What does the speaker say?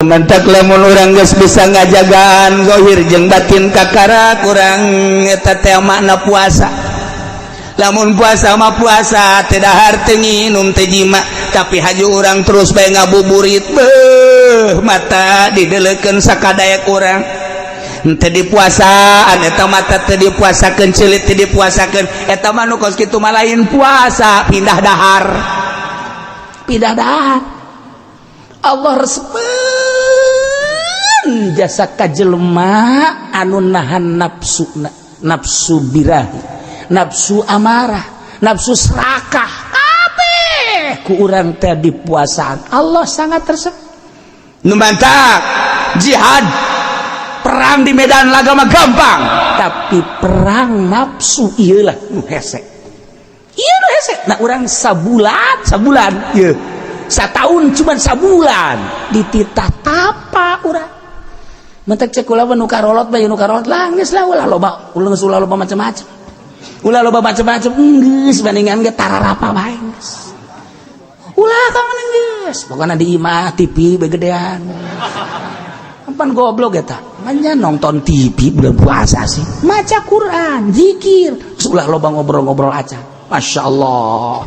Mantak lamun urang geus bisa ngajagaan zahir jeung batin, kakara kurang eta teh makna puasa. Lamun puasa mah puasa teu dahar, teu nginum, teu jima, tapi haju urang terus bae ngabuburit, beuh, mata didelekeun sakadaek urang. Teu dipuasaan eta mata, teu dipuasakeun celit, teu dipuasakeun. Eta mah nu kos kitu mah lain puasa, pindah dahar, pindah dahar. Allah resepeun jasa ka jelema anu nahan nafsu, nafsu birahi, nafsu amarah, nafsu serakah, kabeh ku urang teh dipuasaan. Allah sangat resep. Nu mantak jihad, perang di medan laga mah gampang, tapi perang nafsu iyalah nu hese, iya nu hese. Nah, urang sabulan, sabulan ieu, satahun cuman sabulan dititah tapa urang. Mentek cek kula nu karolot bae, nu karolot lah geus lah, ulah loba, ulah geus, ulah loba macam-macam, ulah loba macam-macam, geus bandingan ge tararapa bae geus. Ulah ka mana geus, pokona di imah TV begedean. Pan goblok eta manya nonton TV bulan puasa sih. Maca Quran, zikir, ulah loba ngobrol-ngobrol aja. Masya Allah.